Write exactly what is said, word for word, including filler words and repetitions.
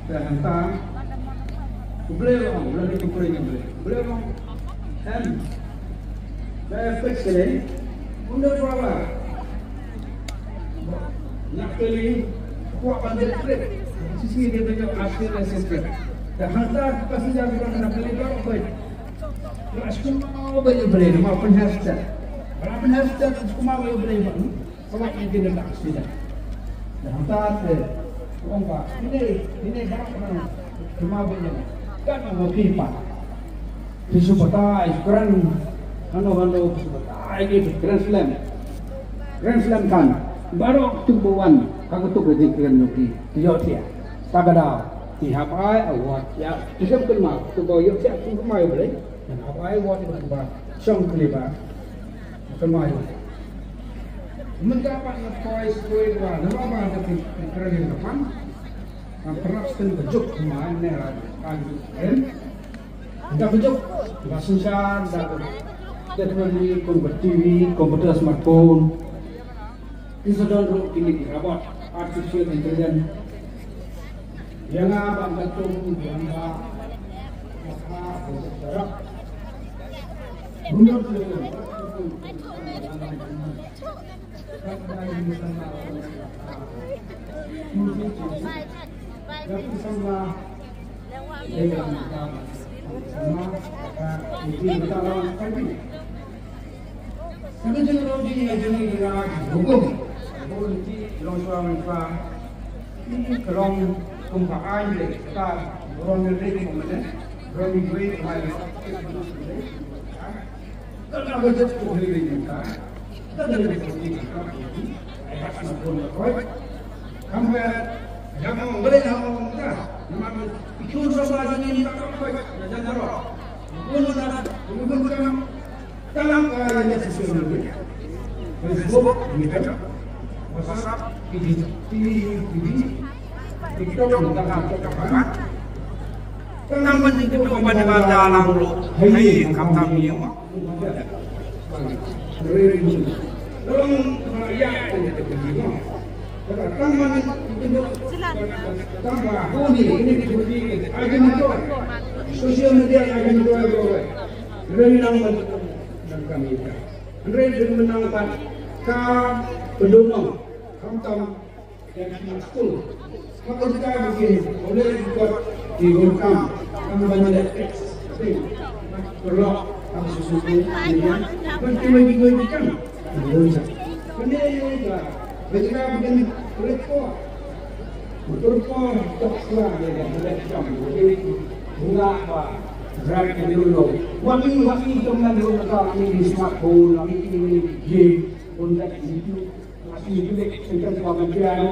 Te hangta, U Blei u ong, lada phi kren ïa U Blei, U Blei u ong, em, ba peit kane, ym don problem. Ïa kane, kwah ban dep trip. Shisha dei ban ïoh assurance trip. Te hangta, passenger kiba na kane ba peit. Ba shu kumno ba ïa U Blei, ba pynheh step. Ba pynheh step, shu kumno ba ïa U Blei ba. Sawat ïa kine ba shisha. Te hangta te, u ong ba, kine, kine ba, kumno ba ïa. Kan ong ba phi pat. Phi shu batai, kren, hano hano, phi shu batai, phi Grand Slam. Grand Slam kan, baroh tu ba wan, ha kato ka jingkren jong ki, ki ïohthiah. Ta ka daw, ki hap ai award, ïa, ki shu kynmaw, tu ba ïohthiah, tu ba mai Blei, ki hap ai award, tu ba, shong kli ba, kynmaw. Mynta pat nga poi skul ba, namar ba ka kren ka pan, nga pynrap sken ka juk, kynmaw, ne ra, ka juk, em. Da ka juk, da ka synshar, da ka teknoloji, kum ka T V, computer, smartphone. Ki sa don ruh kine ki robot, artificial intelligence. Ïa nga ba ka tung, ïa nga ba ka tung, ïa nga ba ka tung. Facebook, Twitter, WhatsApp, T V, T V, TikTok, TikTok, TikTok. Tang ban jingkynduh ban ïa ka dalang ruh. Hei, khamtam ïa ma. Social media, social media. Hynrei dang mynta ka pyndonkam khamtam ïa ki skul. Ka pyndonkam ïa ki, oleh ki kot ki donkam, kam ban ïa ki text. Perlu ka susu ni, ban ki mai ki mai ki kam. Kane ka pyndonkam ïa ki ko. Motor ko tok sla ïa ki kam. Bunga ba rak ka dulu. Wami wami kam na dulu ka ni smartphone, ni ni game, pun dak ni tu. Masih ni tu dek sentence ka ban piano.